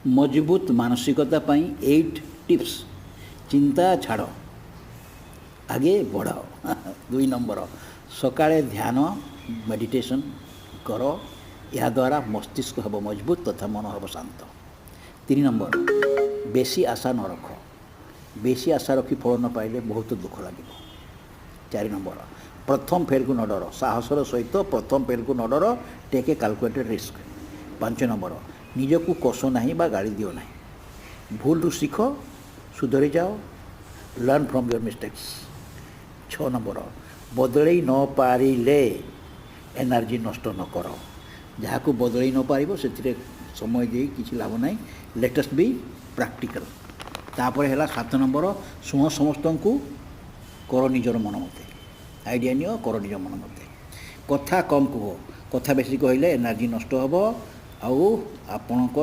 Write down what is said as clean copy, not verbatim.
ମଜବୁତ ମାନସିକତା ପାଇଁ 8 ଟିପ୍ସ। ଚିନ୍ତା ଛାଡ଼, ଆଗେ ବଢ଼। 2 ନମ୍ବର, ସକାଳେ ଧ୍ୟାନ, ମେଡ଼ିଟେସନ୍ କର। ଏହାଦ୍ୱାରା ମସ୍ତିଷ୍କ ହେବ ମଜବୁତ ତଥା ମନ ହେବ ଶାନ୍ତ। 3 ନମ୍ବର, ବେଶୀ ଆଶା ନ ରଖ। ବେଶୀ ଆଶା ରଖି ଫଳ ନ ପାଇଲେ ବହୁତ ଦୁଃଖ ଲାଗିବ। 4 ନମ୍ବର, ପ୍ରଥମ ଫେଲ୍କୁ ନ ଡର। ସାହସର ସହିତ ପ୍ରଥମ ଫେଲ୍କୁ ନ ଡର। Take a calculated risk. 5 number, ନିଜକୁ କଷ ନାହିଁ ବା ଗାଳି ଦିଅ ନାହିଁ। ଭୁଲରୁ ଶିଖ, ସୁଧରି ଯାଅ। Learn from your mistakes. 6 number, ବଦଳେଇ ନ ପାରିଲେ ଏନର୍ଜି ନଷ୍ଟ ନ କର। ଯାହାକୁ ବଦଳେଇ ନ ପାରିବ, ସେଥିରେ ସମୟ ଦେଇ କିଛି ଲାଭ ନାହିଁ। Let us be practical. ତାପରେ ହେଲା 7 ନମ୍ବର, ଶୁଣ ସମସ୍ତଙ୍କୁ, କର ନିଜର ମନ ମତେ। ଆଇଡ଼ିଆ ନିଅ, କର ନିଜ ମନ ମତେ। କଥା କମ୍ କୁହ। କଥା ବେଶୀ କହିଲେ ଏନର୍ଜି ନଷ୍ଟ ହେବ ଆଉ ଆପଣଙ୍କ